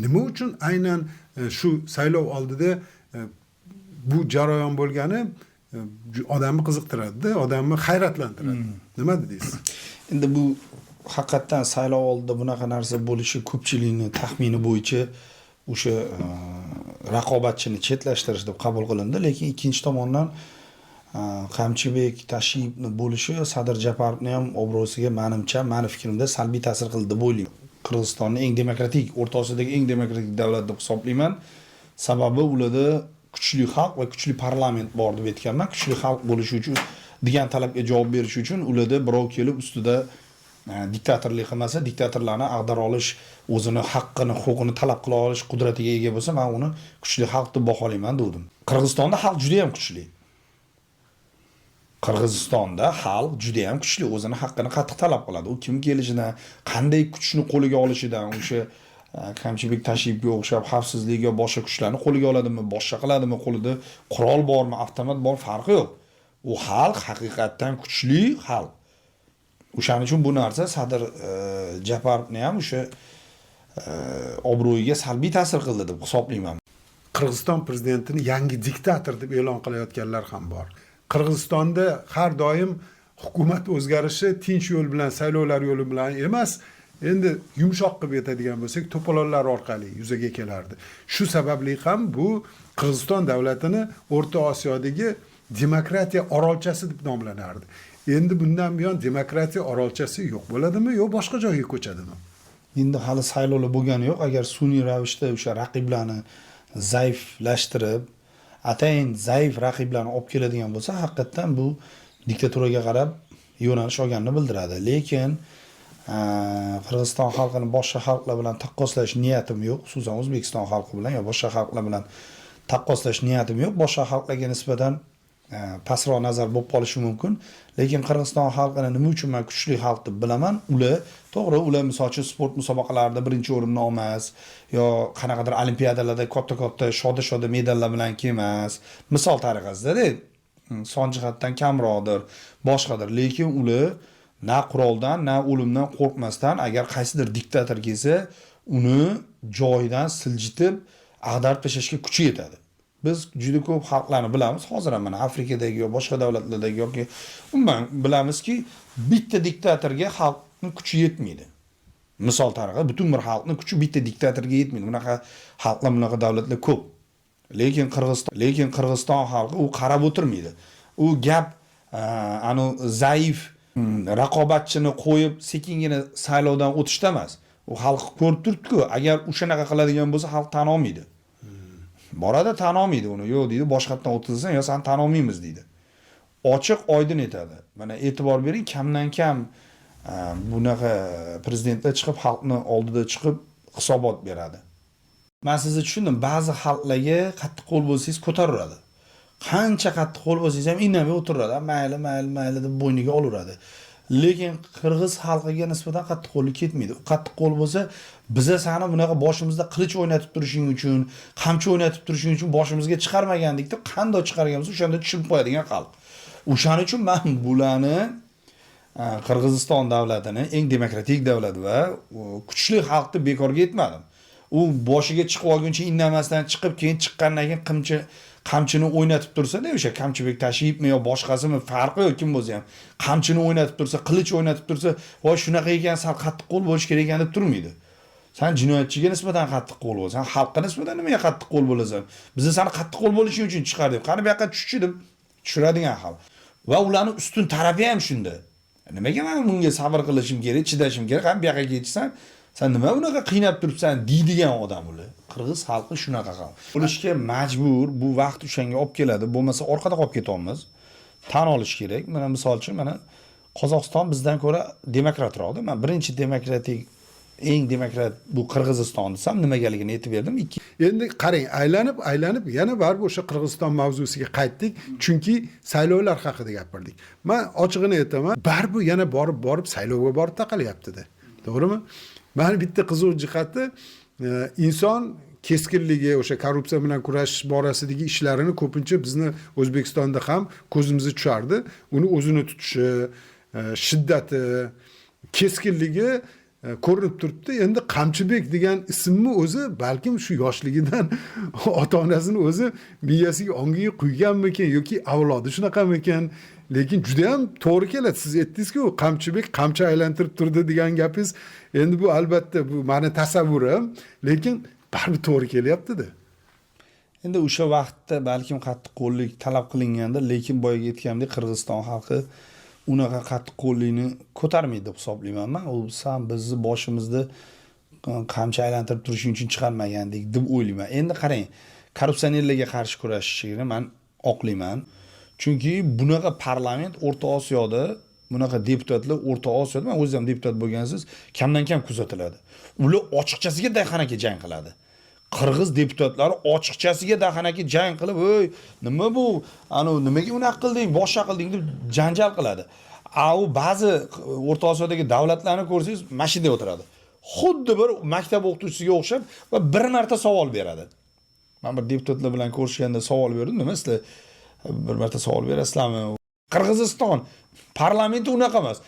Nima uchun aynan shu saylov oldida bu jarayon bo'lgani odamni qiziqtiradida, odamni hayratlantiradi. Nima dedingiz? Endi bu haqiqatdan saylov oldida bunaqa narsa bo'lishi ko'pchilikni taxmini bo'yicha o'sha raqobatchini chetlashtirish deb qabul qilindi. Lekin ikkinchi tomondan Qamchibek Tashiyevni bo'lishi Sadir Japarovni ham obro'siga, manimcha, mani fikrimda, salbiy ta'sir qildi deb o'ylayman. Qirg'izistonni eng demokratik, O'rta Osiyodagi eng demokratik davlat deb hisoblayman. Sababi ularda kuchli xalq va kuchli parlament bor deb aytganman. Kuchli xalq bo'lishi uchun degan talabga javob berish uchun ularda birov kelib ustida diktatorlik qilmasa, diktatorlarni ag'dara olish, o'zini haqqini, huquqini talab qila olish qudratiga ega bo'lsa, man uni kuchli xalq deb baholayman degandim. Qirg'izistonda xalq juda ham kuchli. Qirg'izistonda xalq juda ham kuchli, o'zini haqqini qattiq talab qiladi. U kim kelishidan, qanday kuchni qo'liga olishidan, o'sha Qamchibek Tashiyevga o'xshab xavfsizlik yo boshqa kuchlarni qo'liga oladimi, boshqa qiladimi, qo'lida qurol bormi, avtomat bor, farqi yo'q. U xalq haqiqatdan kuchli xalq. O'shaning uchun bu narsa Sadir Japarovni ham o'sha obro'yiga salbiy ta'sir qildi deb hisoblayman. Qirg'iziston prezidentini yangi diktator deb e'lon qilayotganlar ham bor. Qirg'izistonda har doim hukumat o'zgarishi tinch yo'l bilan, saylovlar yo'li bilan emas, endi yumshoq qilib aytadigan bo'lsak, to'polonlar orqali yuzaga kelardi. Shu sababli ham bu Qirg'iziston davlatini O'rta Osiyodagi demokratiya orolchasi deb nomlanardi. Endi bundan buyon demokratiya orolchasi yo'q bo'ladimi yo boshqa joyga ko'chadimi? Endi hali saylovlar bo'lgani yo'q. Agar sun'iy ravishda o'sha raqiblarni zaiflashtirib, atayin zaif raqiblarni olib keladigan bo'lsa, haqiqatdan bu diktaturaga qarab yo'nalish olganini bildiradi. Lekin Qirg'iziston xalqini boshqa xalqlar bilan taqqoslash niyatim yo'q, xususan O'zbekiston xalqi bilan yo boshqa xalqlar bilan taqqoslash niyatim yo'q. Boshqa xalqlarga nisbatan pastroq nazar bo'lib qolishi mumkin. Lekin Qirg'iziston xalqini nima uchun man kuchli xalq deb bilaman? Ular to'g'ri, ular misol uchun sport musobaqalarida birinchi o'rinni olmas yo qanaqadir olimpiadalarda katta-katta shoda-shoda medallar bilan kelmas. Misol tariqasida, son jihatdan kamroqdir, boshqadir. Lekin ular na quroldan, na o'limdan qo'rqmasdan, agar qaysidir diktator kelsa, uni joyidan siljitib, ag'darib tashlashga kuchi yetadi. Biz juda ko'p xalqlarni bilamiz. Hozir ham mana Afrikadagi yo boshqa davlatlardagi yoki umuman bilamizki, bitta diktatorga xalqning kuchi yetmaydi. Misol tariqa, butun bir xalqning kuchi bitta diktatorga yetmaydi. Bunaqa xalqlar, bunaqa davlatlar ko'p. Lekin Qirg'iziston xalqi u qarab o'tirmaydi. U gap anu zaif raqobatchini qo'yib sekingina saylovdan o'tishda emas. U xalq ko'rib turibdi-ku, agar o'shanaqa qiladigan bo'lsa, xalq tan olmaydi. Boradi, tan olmaydi uni. Yo'q deydi, boshqatdan o'tkazsan yo seni tan olmaymiz deydi. Ochiq oydin aytadi. Mana e'tibor bering, kamdan kam bunaqa prezidentlar chiqib xalqni oldida chiqib hisobot beradi. Men sizni tushundim. Ba'zi xalqlarga qattiq qo'l bo'lsangiz ko'taraveradi. Qancha qattiq qo'l bo'lsangiz ham indamay o'tiraveradi. Mayli, mayli, mayli deb bo'yniga olaveradi. Lekin qirg'iz xalqiga nisbatan qattiq qo'llik ketmaydi. U qattiq qo'l bo'lsa, biza sani bunaqa boshimizda qilich o'ynatib turishing uchun, qamchi o'ynatib turishing uchun boshimizga chiqarmagandik deb qanday chiqargan bo'lsa, o'shanda tushirib qo'yadigan xalq. O'shaning uchun men bularni Qirg'iziston davlatini eng demokratik davlat va kuchli xalq deb bekorga aytmadim. U boshiga chiqib olguncha indamasdan chiqib, keyin chiqqandan keyin qamchini o'ynatib tursa-da, o'sha Qamchibek Tashiyevmi yo boshqasimi, farqi yo'q, kim bo'lsa ham qamchini o'ynatib tursa, qilich o'ynatib tursa, voy shunaqa ekan, sal qattiq qo'l bo'lish kerak ekan deb turmaydi. San jinoyatchiga nisbatan qattiq qo'l bo'l, san xalqqa nisbatan nimaga qattiq qo'l bo'lasan? Biz seni qattiq qo'l bo'lishing uchun chiqardik. Qani bu yoqqa tushchi deb tushiradigan xalq. Va ularni ustun tarafi ham shunda. Nimaga men bunga sabr qilishim kerak, chidashim kerak? Qani bu yoqqa ketsan, sen nima bunaqa qiynab turibsan deydigan odam ular. Qirg'iz xalqi shunaqa xalq. Bo'lishga majbur, bu vaqt o'shanga olib keladi. Bo'lmasa orqada qolib ketamiz. Tan olish kerak. Mana misol uchun mana Qozog'iston bizdan ko'ra demokratroqda. Men birinchi demokratik, eng demokrat bu Qirg'iziston desam, nimagaligini aytib berdim. Ikki Endi qarang, aylanib aylanib yana baribir o'sha Qirg'iziston mavzusiga qaytdik, chunki saylovlar haqida gapirdik. Man ochig'ini aytaman, baribir yana borib borib saylovga borib taqalyaptida. To'g'rimi? Mani bitta qiziq jihati, inson keskinligi, o'sha korrupsiya bilan kurashish borasidagi ishlarini ko'pincha bizni O'zbekistonda ham ko'zimizga tushardi. Uni o'zini tutishi, shiddati, keskinligi. Ko'rinib turibdi. Endi Qamchibek degan ismni o'zi balkim shu yoshligidan ota onasini o'zi miyasiga, ongiga quyganmikin yoki avlodi shunaqamikin, lekin judayam to'g'ri keladi. Siz aytdingizku, Qamchibek qamchi aylantirib turdi degan gapingiz. Endi bu, albatta, bu mani tasavvurim, lekin baribir to'g'ri kelyaptida. Endi o'sha vaqtda balkim qattiqqo'llik talab qilingandir, lekin boyagi aytganimdek, Qirg'iziston xalqi unaqa qattiqqo'llikni ko'tarmaydi deb hisoblayman man. U san bizni boshimizda qamchi aylantirib turishing uchun chiqarmagandik deb o'ylayman. Endi qarang, korrupsionerlarga qarshi kurashishini man oqlayman, chunki bunaqa parlament O'rta Osiyoda, bunaqa deputatlar O'rta Osiyoda, man o'zingiz ham deputat bo'lgansiz, kamdan kam kuzatiladi. Ular ochiqchasiga dahanaka jang qiladi. Qirg'iz deputatlari ochiqchasiga dahanaka jang qilib, "Ey, nima bu, anavi nimaga unaqa qilding, boshqa qilding?" deb janjal qiladi. A u ba'zi O'rta Osiyodagi davlatlarni ko'rsangiz, mana shunday o'tiradi, xuddi bir maktab o'qituvchisiga o'xshab, va bir marta savol beradi. Man bir deputatlar bilan ko'rishganda savol berdim: "Nima, sizlar bir marta savol berasizlarmi?" Qirg'iziston parlamenti unaqa emas.